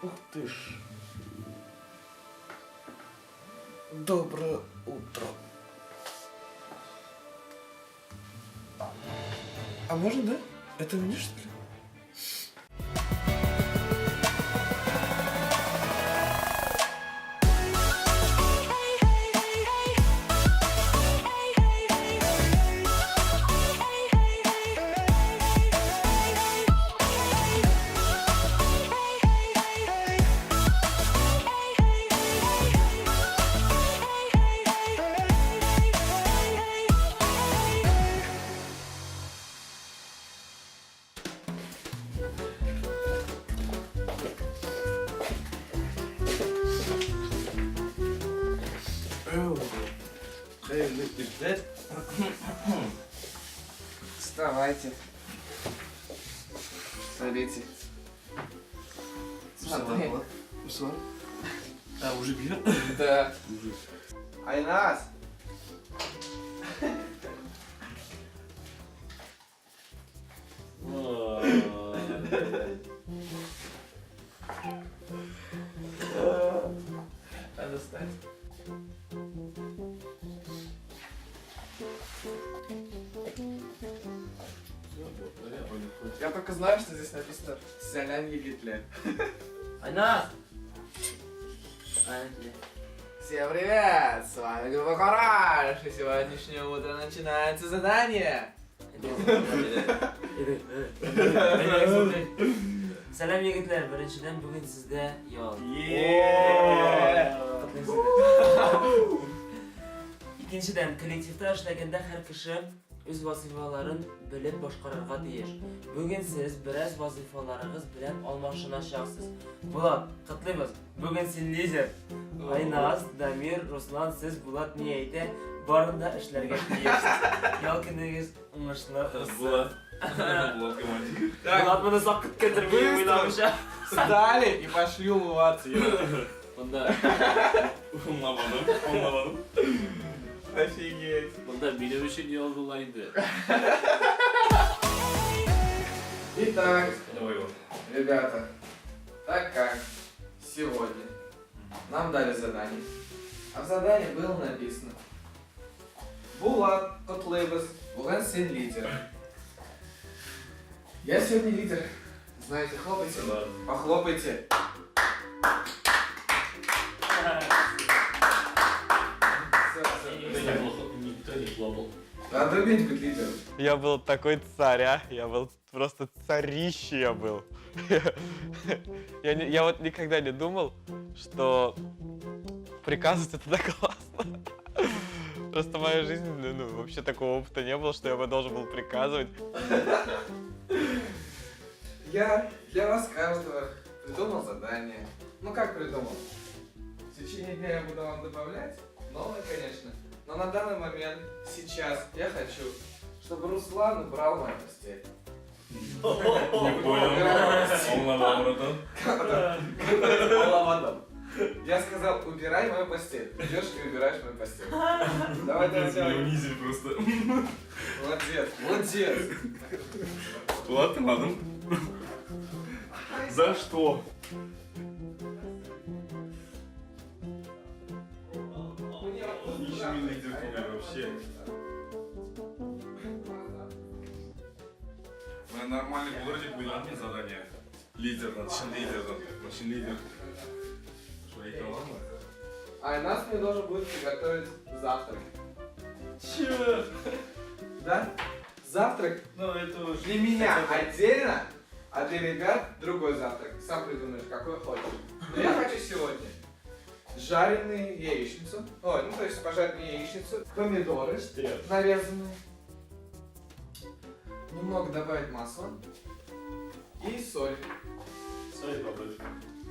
Ух ты ж. Доброе утро. А можно, да? Это мне, что ли? Хәерле иртә. Вставайте. Смотрите. Смотри. Руслан. А, уже бьет? Да. Айназ! Надо встать. Я только знаю, что здесь написано «Сәлам егетләр». Айназ! Всем привет! С вами Группа Кораж! И сегодняшнее утро начинается задание! Сәлам егетләр, беренчедән бүген сездә ял. Котлыйм сезне. Икенчедән, коллективта эшләгәндә һәр кеше үз вазыйфаларын белеп башкарырга тиеш. Бүген сез бераз вазыйфаларыгыз белән алмашыначаксыз. Булат, котлыйбыз. Бүген син лидер. Айназ, Дамир, Руслан, сез Булат ни әйтә, барын да эшләргә тиешсез. Ял көнегез уңышлы узсын. Булат. Булат командир. Булат моны сак көткәндер, минем уйламыйча. Встали и пошли умываться. Монда, Аңламадым, аңламадым. Офигеть. монда минем өчен ял була инде. Итак, Давай его. ребята, так как сегодня нам дали задание, а в задании было написано: Булат, котлыйбыз, бүген син лидер. Я сегодня лидер. Знаете, хлопайте. Ладно. Похлопайте. Всё, всё. Никто не плохо- Никто не хлопал. Надо уметь быть лидером. Я был такой царь, а? Я был просто царище я был. Я вот никогда не думал, что приказывать это так классно. Просто в моей жизни, ну, вообще такого опыта не было, что я бы должен был приказывать. Я для вас каждого придумал задание. Ну как придумал? В течение дня я буду вам добавлять новое, конечно. Но на данный момент, сейчас, я хочу, чтобы Руслан убрал мою постель. Не понял. Аңламадым, братан. Я сказал, убирай мою постель. Идешь и убираешь мою постель. Давай, давай, Меня давай. унизили просто. Молодец, молодец. Ладно, ладно. За что? Ничего не лидер түгел вообще. Менә нормальный булыр дип уйладым задание. Лидердан, чын лидердан. Чын лидер. Шулай әйтә аламы? Айназ мне должен будет приготовить завтрак. Чё? Да? Завтрак Ну, это уже... для меня отдельно, а для ребят другой завтрак. Сам придумаешь, какой хочешь. Но я хочу сегодня жареную яичницу. Ой, ну то есть пожаренную яичницу, помидоры нарезанные, немного добавить масла и соль. Соль побольше.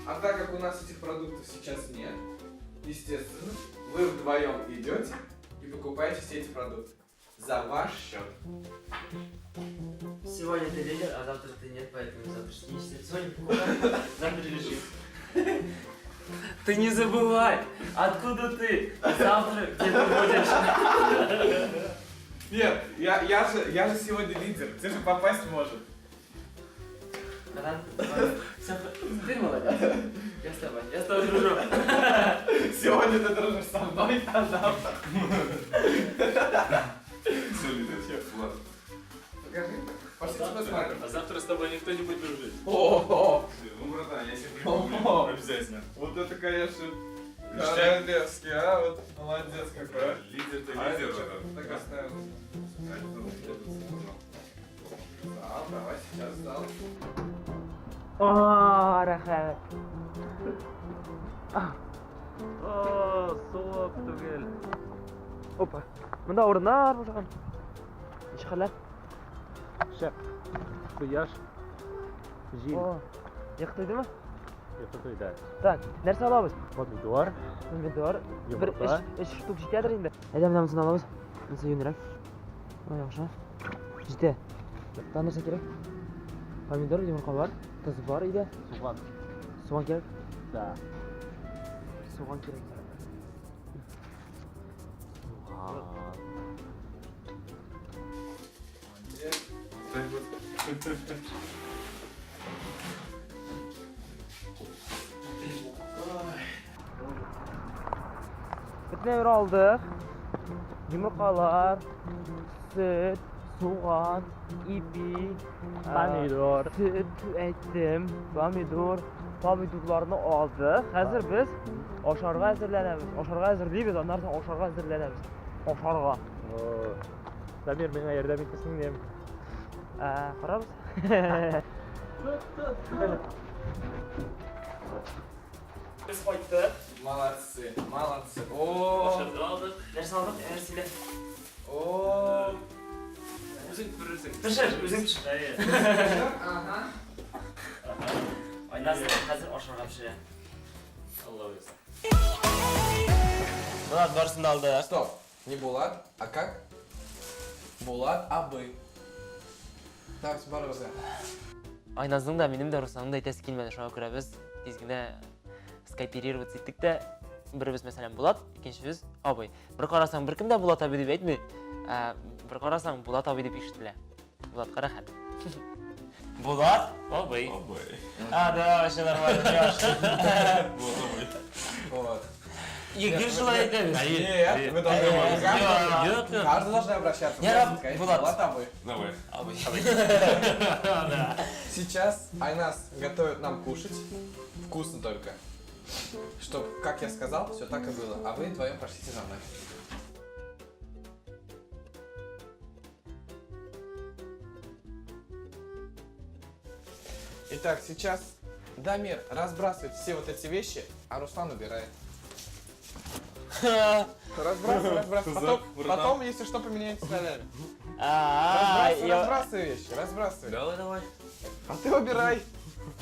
А так как у нас этих продуктов сейчас нет, естественно, вы вдвоем идете и покупаете все эти продукты за ваш счет. Сегодня ты лидер, а завтра ты нет, поэтому завтра не Сегодня покупай, завтра лежи. Ты не забывай, откуда ты, завтра где ты будешь. Нет, я же сегодня лидер, ты же попасть может. Братан, всё, ты молодец. Я с тобой, я с тобой дружу. Сегодня ты дружишь со мной, а завтра. Все, лидер, Булат. Покажи. Пошли посмотрим. А завтра с тобой никто не будет дружить. О, Всё, ну, братан, я себе О. припомню. Обязательно. вот это, конечно, Ништяк. королевский, а? Вот молодец какой, а. Лидер-то А лидер, это чё братан. так оставил? А это зал. Зал, давай сейчас зал. О, рәхәт. О, суык түгел. Опа. Монда урыннар бушаган. Ничек хәлләр? Шәп. Кояш. Җил. О, йокы туйдымы? Йокы туйды. Так, нәрсә алабыз? Помидор. Помидор. Бер Йомырка. өч штук җитәдер инде. Әйдә, менә монысын алабыз. Монысы юньрәк. Ой, яхшы. Җитә. Тагын нәрсә кирәк? Помидор, йомырка бар, тоз бар өйдә. Суган. Суган кирәк. Да. Суган кирәк. Суган. Бөтен әйбер алдык. Йомыркалар, сөт, суган, ипи, Помидор. Сөт әйттем, помидор, помидорларны алдык. Хәзер без ашарга әзерләнәбез. Ашарга әзерлибез, аннан соң ашарга әзерләнәбез. Ашарга. О. Дамир, миңа ярдәм итәсең дим. Ә, карарбыз. Без кайттык. Молодцы, молодцы. О, Нәрсә алдык? Әнә сөйлә. о. Үзең күрерсең. Пешер, үзең пешер. Ага. Айназ хәзер ашарга пешерә. Алла боерса. Булат барысын да алдык. Стоп, не Булат, а как? Булат абый. Так, барыбыз. Айназның да, минем дә, Русланның да әйтәсе килмәде. Шуңа күрә без тиз генә скайперироваться иттек тә, беребез, мәсәлән, Булат, икенчебез абый. Бер карасаң, беркем дә Булат абый дип әйтми. Ә, бер карасаң, Булат абый дип ишетелә. Булатка рәхәт. Булат? Абый. Абый. А, да, вообще нормально. Вот абый. Вот. Гел шулай әйтәбез. Нет, вы должны... Нет, нет. Каждый должны обращаться. Не, Должен сказать, Булат. Булат абый. Давай. Абый. Сейчас Айназ готовит нам кушать. Вкусно только. Чтоб, как я сказал, все так и было. А вы вдвоем пошлите за мной. Итак, сейчас Дамир разбрасывает все вот эти вещи, а Руслан убирает. Разбрасывай, разбрасывай. Потом, потом, если что, поменяете ролями. А, Разбрасывай, разбрасывай вещи, разбрасывай. Давай, давай. А ты убирай.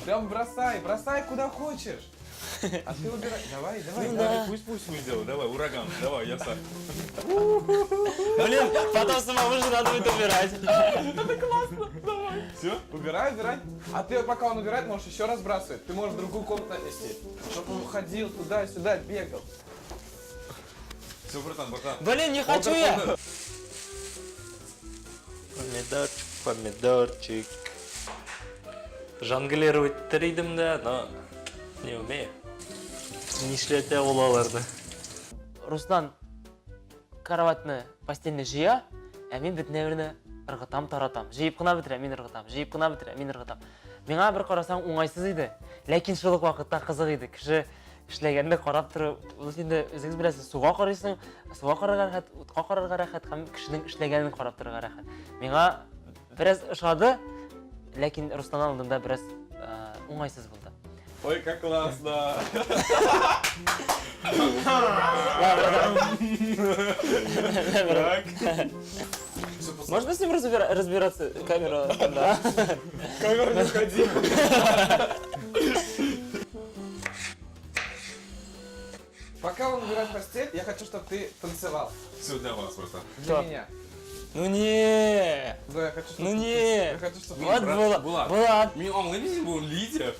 Прям бросай, бросай куда хочешь. А ты убирай. Давай, давай, Ну давай. да. Пусть, пусть пусть делает. Давай, ураган. Давай, я сам. Блин, потом самому же надо будет убирать. Все? Убирай, убирай. А ты пока он убирает, можешь еще раз бросать. Ты можешь в другую комнату отнести. Чтобы он ходил туда-сюда, бегал. Все, братан, братан. Блин, не хочу я. Помидорчик, помидорчик. Жонглировать итер идем дә, но не умею. Нишләтә ул аларны? Руслан кроватьны, постельне җыя, ә мин бөтен әйберне ыргытам, таратам. Җыеп кына бетерәм, мин ыргытам, җыеп кына бетерәм, мин ыргытам. Миңа бер карасаң уңайсыз иде, ләкин шул ук вакытта кызык иде. Кеше эшләгәнне карап тору, ул инде үзегез беләсез, суга карыйсың, суга карарга рәхәт, утка карарга рәхәт һәм кешенең эшләгәнен карап торырга рәхәт. Миңа бераз ошады, ләкин Руслан алдында бераз уңайсыз булды. Ой, как классно. Так. Можно с ним разбираться? Камера, да. Камера не ходи. Пока он убирает постель, я хочу, чтобы ты танцевал. Все для вас, братан. Для Что? меня. Ну не, Да, я хочу, чтобы ну ты не. Я хочу, чтобы Булат, брат, Булат, Булат. Булат. Мин аңлыйм, бу лидер.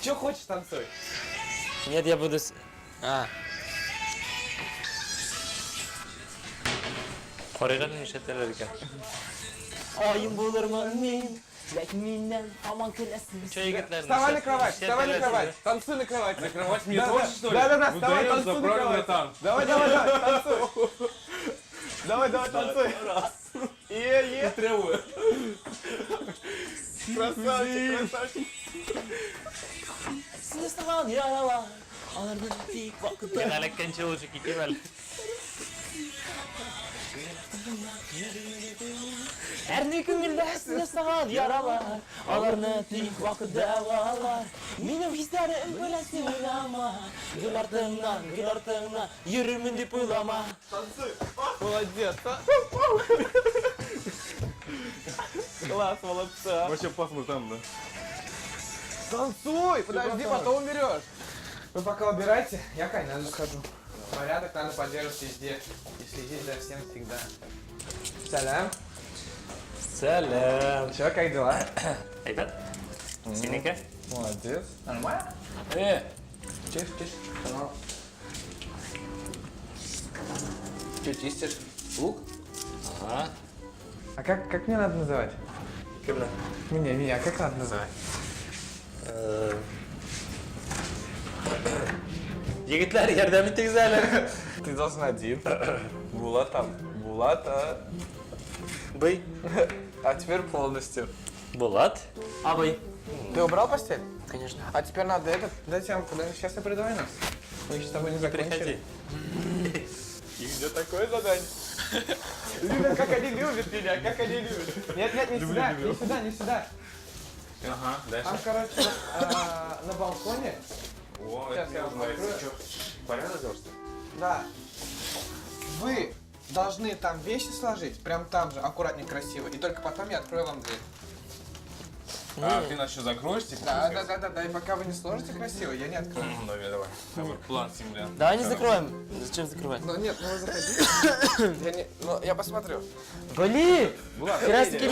Че хочешь, танцуй. Нет, я буду... А. Карыйк әле нишләтәләр икән. Аем булырмын мин, Ләкин миннән һаман көләсез. Че, егетләр, Вставай на кровать, вставай на кровать, танцуй на кровати. На кровать мне Да, тоже, да. что ли? Да-да-да, Ну вставай, даешь танцуй на заправь, кровати. братан. Давай, давай, давай, танцуй. Давай, давай, танцуй. Е, е. Требую. Красавчик, красавчик. Сез ясаган яралар, аларны тик вакыты. Мин эләккәнче лучше китим әле. Әрни күңелдә сез ясаган яралар, аларны тик вакыт дәвалар. Минем хисләрем белән син уйлама, гел артыңнан, гел артыңнан йөрермен дип уйлама. Танцуй. Молодец. а. Класс, молодцы. а. Вообще пахну там, да? Танцуй! Подожди, потом уберешь. Вы пока убирайте, я к Айназу схожу. Порядок надо поддерживать везде и следить за всем всегда. Сәлам. Сәлам. Че, как дела? Әйбәт. Синеке? Молодец. Нормально? Э, Тише, тише. Нормально. Че, чистишь? Лук? Ага. А как мне надо называть? Кемне? Меня, как надо называть? Егетләр, ярдәм итегез әле. Ты должен один. Булат там. Булат, а... Бый. А теперь полностью. Булат. Абый. Ты убрал постель? Конечно. А теперь надо этот. Дайте я вам подожди, сейчас я приду, Айназ. Мы еще с тобой не закончили. Приходи. Их ждет такое задание. Любят, как они любят меня, как они любят. Нет, нет, не сюда, не сюда, не сюда. Ага, дальше. Там, короче, вот, на балконе. О, Сейчас это я мне вам нравится. открою. Чё, порядок сделал, что ли? Да. Вы должны там вещи сложить, прям там же, аккуратненько, красиво. И только потом я открою вам дверь. А, ты нас еще закроешь, типа? Да, да, да, да, да. И пока вы не сложите красиво, я не открою. Давай, давай. Давай, план земля. Давай не закроем. Зачем закрывать? Ну нет, ну вы заходите. Я не, ну я посмотрю. Блин! Булат, Краски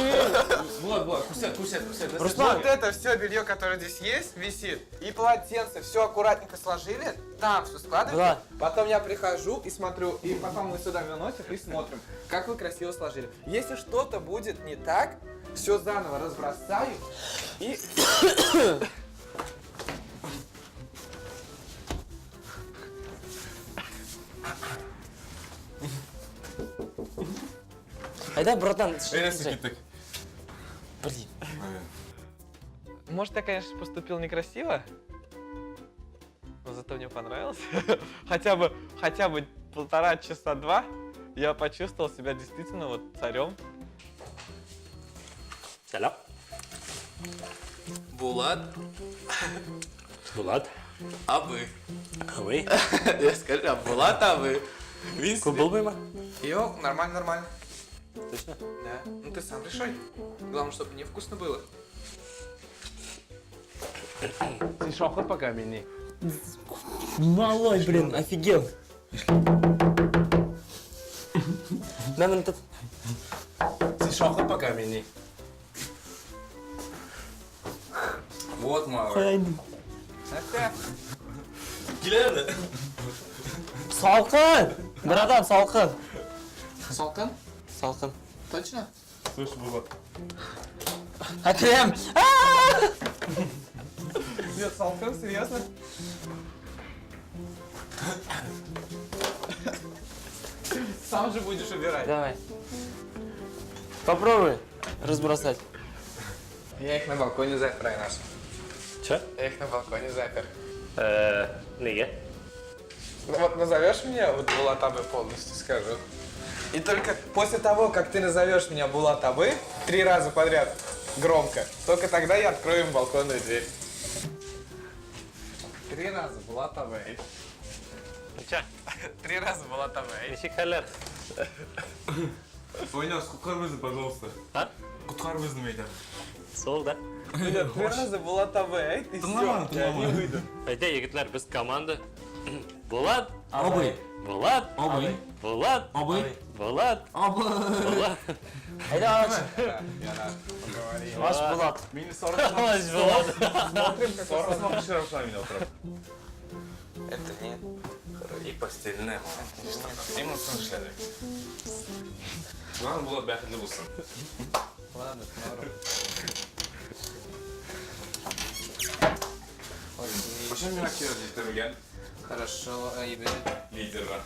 Булат, Булат, кусят, кусят, кусят. Руслан! Вот это все белье, которое здесь есть, висит. И полотенце, все аккуратненько сложили, там все складываете. Влад. Потом я прихожу и смотрю, и потом мы сюда выносим и смотрим, как вы красиво сложили. Если что-то будет не так, все заново разбросаю и... Әйдә, братан. Әйдә, киттек. Блин. Может, я, конечно, поступил некрасиво, но зато мне понравилось. Хотя бы полтора часа два я почувствовал себя действительно вот царем. Сәлам. Булат, Булат. абый. Абый. Я скажу, а Булат абый. Күп булмыймы? Йо, нормально, нормально. Точно? Да. Ну ты сам решай. Главное, чтобы мне вкусно было. Син шакыр пока мине. Малой, блин, офигел. Нам этот... Син шакыр пока мине. Вот, малый. Нәрсә? Килә Салкын! Братан, салкын. Салкын? Салкын. Точно? Слышь, Булат. Әкрем! Нет, салкын, серьезно? Сам же будешь убирать. Давай. Попробуй разбросать. Я их на балконе запер, Айназ. Че? Я их на балконе запер. Э, нигә? Ну вот назовешь меня вот Булат абый полностью, скажу. И только после того, как ты назовешь меня Булат абый 3 раза подряд громко, только тогда я открою им балконную дверь. 3 раза Булат абый. Че? 3 раза Булат абый. Ничек хәлләр? Ойнас, коткар безне, пожалуйста. А? Коткар безне, мәйтәм. Сол, да? Нет, 3 раза Булат абый, и Тыңлама, все, я не тыңлама. выйду. Әйдә, егетләр, без команда. Булат, Абый. Булат, Абый. Булат, Абый. Булат, Абый. Булат. Әйдә, ач. Я поговорим. Аш Булат. Мине сарык Аш Булат. Смотрим, как сарык төшерә мине утырып. Это нет. И постельная. Син монысын эшләдек. Главное, Булат бәхетле булсын. Ладно, смотрим. Кайчан миңа кирәк җитәр микән? Хорошо, әйбәт. Лидерга.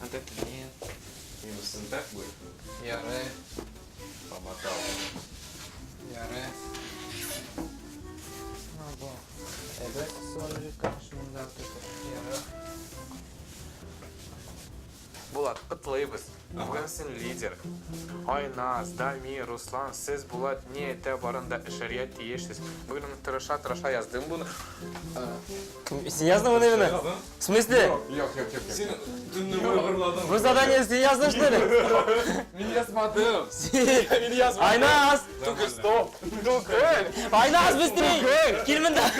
Вот это нет. Минусын так будет. Ярый, Помотал. ярый. Ну, бу. Әйбәт, конечно, монда ярый. Булат, котлыйбыз. Бүген син лидер. Айназ, Дамир, Руслан, сез Булат ни әйтә барын да эшләргә тиешсез. Бүген тырыша-тырыша яздым буны. Син яздың моны именно? В смысле? Юк, юк, юк. Син төнне буе Бу задание син яздың, что ли? Мин язмадым. Мин язмадым. Айназ! Түгел, стоп. Түгел. Айназ, быстрей! Кил монда!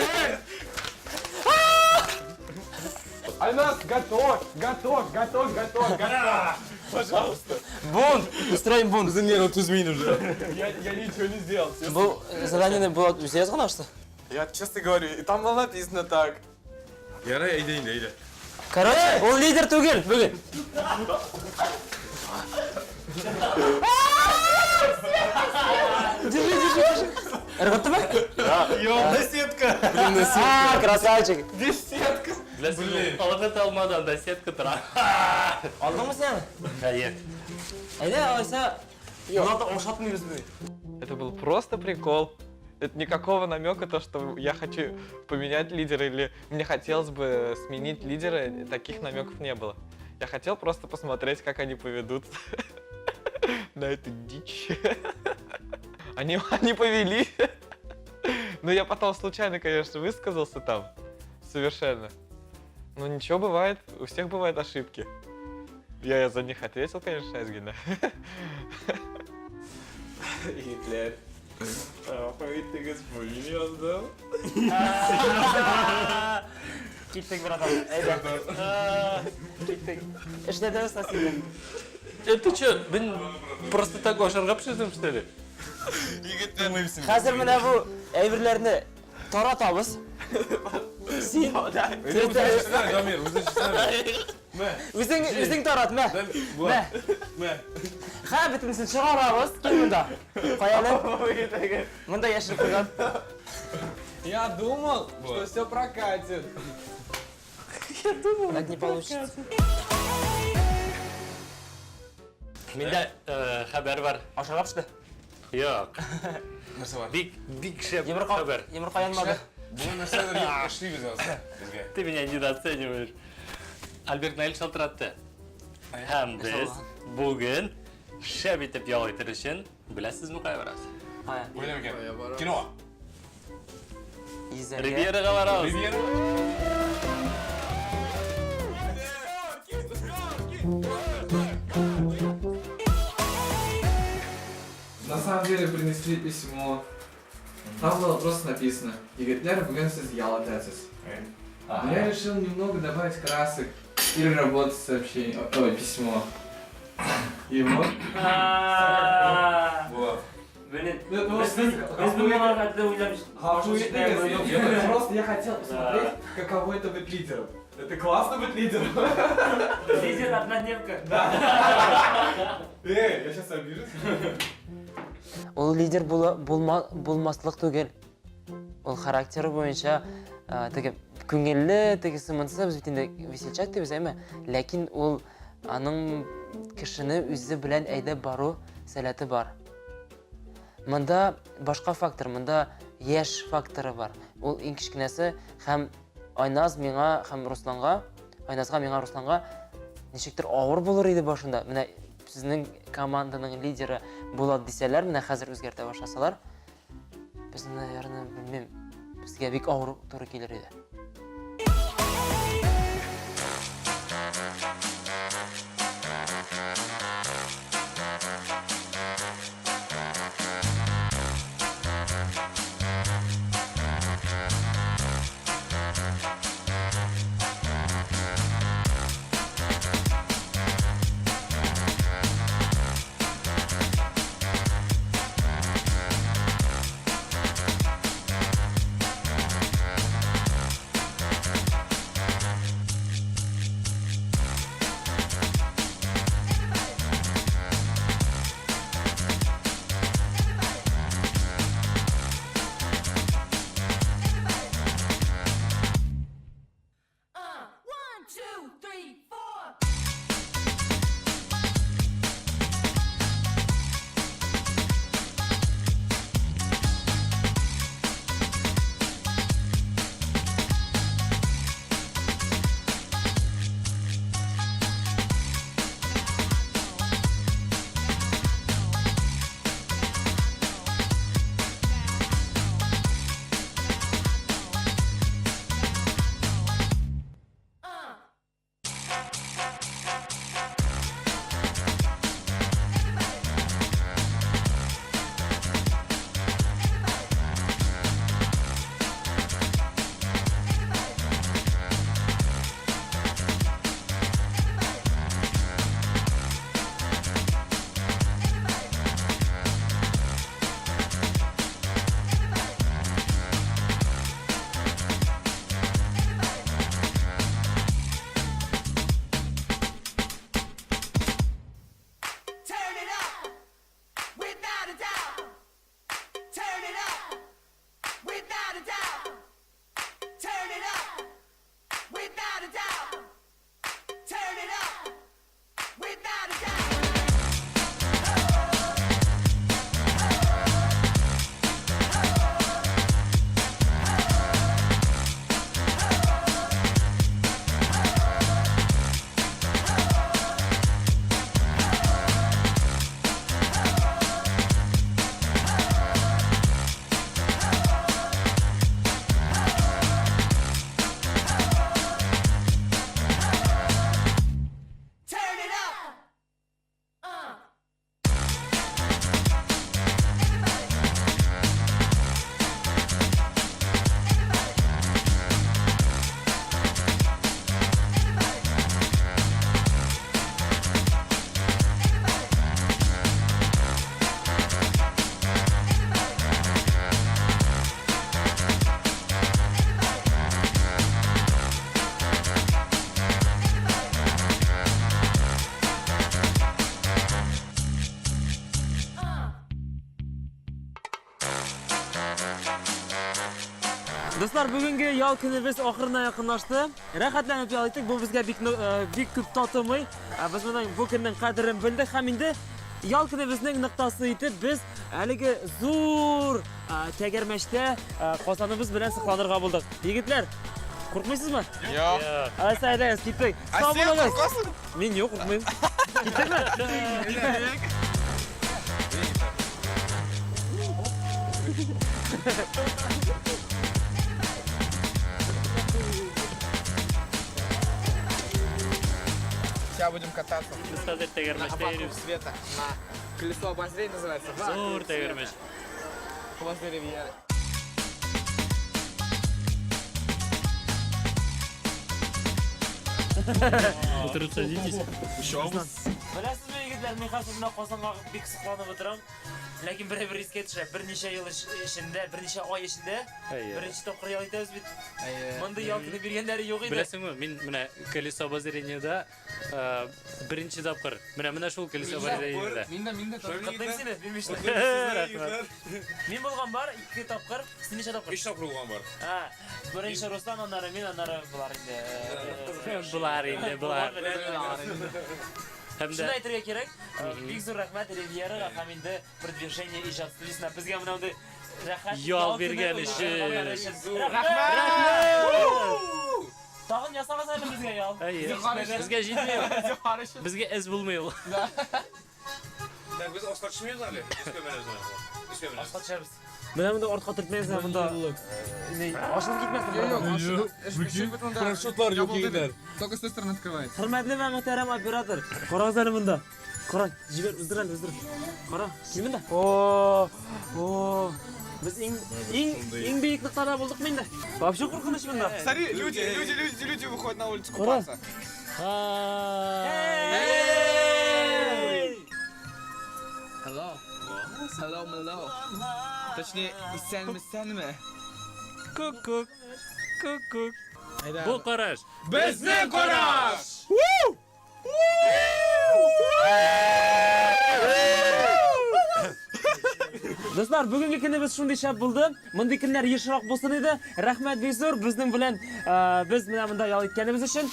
Айназ, готов, готов, готов, готов, готов. Пожалуйста. Бунт! Устроим бунт. Безнең нервы түзми уже. Я ничего не сделал. Честно. Бу заданиене Булат үзе язган что? Я честно говорю, и там было написано так. Ярый, әйдә инде, әйдә. Короче, ул лидер түгел бүген. Держи, держи, держи. Ыргыттымы? Ёбна сетка. А, красавчик. Десятка. Блин. Алга алмадан да сетка тора. Алдыңмы син? Хәер. Әйдә, алайса, Булатны ашатмыйбыз бүген. Это был просто прикол. Это никакого намека, то, что я хочу поменять лидера или мне хотелось бы сменить лидера, таких намеков не было. Я хотел просто посмотреть, как они поведут на эту дичь. Они повели. Но я потом случайно, конечно, высказался там. Совершенно. Но ничего бывает, у всех бывают ошибки. Я за них ответил, конечно, Айзгина. Егетләр. Әйтегез, бу мин яздым. Киттек, братан. Әйдә. Киттек. Эшләтәбез син. Это что, мин просто так ашарга пешердем, что ли? Хәзер менә бу әйберләрне таратабыз. Син Дамир, үзе чистармы? үзең үзең тарат, мә. Мә. Мә. Ха, бөтенесен чыгарабыз. Кил монда. Кая әле? Монда яшереп куйган. Я думал, что все прокатит. Так не получится. Миндә хәбәр бар. Ашарга пеште. Юк. Нәрсә бар? Бик бик шәп Йомырка, хәбәр. йомырка янмады. Бу нәрсәдер эшлибез хәзер безгә. Ты меня недооцениваешь. Альберт Наил шалтыратты. Һәм без бүген шәп итеп ял итер өчен беләсезме кая барабыз? Кая? Уйлам икән. Кино. Йөзәргә. Ривьерага барабыз. Ривьера. На самом деле принесли письмо. Там было просто написано: «Егетләр, бүген сез ял итәсез». Но я решил немного добавить красок и переработать сообщение, ой, письмо. И вот. Була. Блин, Ну, это без просто без булмаган хәтле уйлап Гафу итегез. Просто я хотел посмотреть, каково это быть лидером. Это классно быть лидером. Лидер однодневка. Эй, я сейчас обижусь. Ул лидер була, булма, булмаслык түгел. Ул характеры буенча теге күңелле, тегесе монысы, без бит инде весельчак дибез, әйме? Ләкин ул аның кешене үзе белән әйдәп бару сәләте бар. Монда башка фактор, монда яшь факторы бар. Ул иң кечкенәсе һәм Айназ миңа һәм Русланга, Айназга, миңа, Русланга ничектер авыр булыр иде башында. Менә сезнең команданың лидеры Булат дисәләр, менә хәзер үзгәртә башласалар, без, наверное, белмим, безгә бик авыр туры килер иде. two, three, four. Turn it up, without a doubt. Turn it up, without a doubt. Turn it up, without a doubt. Turn it up, without a doubt. Turn it up. Дуслар, бүгенге ял көнебез ахырына якынлашты. Рәхәтләнеп ял иттек. Бу безгә бик э, бик күп татымый. Ә Без моның бу көннең кадерен белдек һәм инде ял көнебезнең ноктасы итеп без әлеге зур э, тәгәрмәчтә э, Казаныбыз белән сокланырга булдык. Егетләр, куркмыйсызмы? Юк. Алайса әйдәгез, киттек. А Сау син булыгыз. куркасың? Мин юк, куркмыйм. Киттекме? Сейчас будем кататься. Без хәзер тәгәрмәчтә Вокруг йөрибез. света. На колесо обозрения называется. Зур Вокруг света. тәгәрмәч. Возле Ривьеры. Утырып садитесь. Беләсезме, егетләр, мин хәзер менә Казанга бик сокланып утырам. Ләкин бер-бер искә төшә, берничә ел эчендә, берничә ай эчендә беренче тапкыр ял итәбез бит. Мондый ял көне биргәннәре юк иде. Беләсеңме, мин менә колесо обозрениеда э, беренче тапкыр. Менә менә шул колесо обозрениеда. Мин дә, мин дә тоже. Котлыйм сине, белмичә. Рәхмәт. Мин булган бар, ике тапкыр, син ничә тапкыр? Өч тапкыр булган бар. А, беренче Руслан, аннары мин, аннары болар инде. Болар инде, болар. Һәм Шуны дә әйтергә кирәк, бик зур рәхмәт Ривьерага һәм инде продвижение иҗат студиясенә безгә менә мондый рәхәт Ял көне биргән уйнаган өчен. өчен. Рәхмәт! Тагын ясагыз әле безгә ял. Әйе. Безгә җитми. ул. Безгә әз булмый ул. Так, без аска төшмибез әле. Өскә менәбез менә. Өскә менәбез. Артка төшәбез. Менә монда артка төртмәгез, монда ачылып китмәсен. Парашютлар юк егетләр. Только с той стороны открывается. Хөрмәтле һәм мөхтәрәм оператор, карагыз әле монда. Кара, җибәр, уздыр әле, уздыр. Кара, кил монда. О, о. Без иң иң иң биек ноктада булдык инде. Вообще куркыныч монда. Смотри, люди, люди, люди, люди выходят на улицу Кара. купаться. Эй! Hello. Hello, hello. Точнее, исәнме, сәнме. Күк-күк. Күк-күк. Бу караш. Безнең караш! Дуслар, бүгенге көнебез шундый шәп булды. Мондый көннәр ешрак булсын иде. Рәхмәт бик зур безнең белән э, без менә монда ял иткәнебез өчен.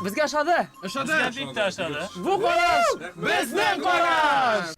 Безгә ошады. Безгә бик тә ошады. Бу караш безнең караш!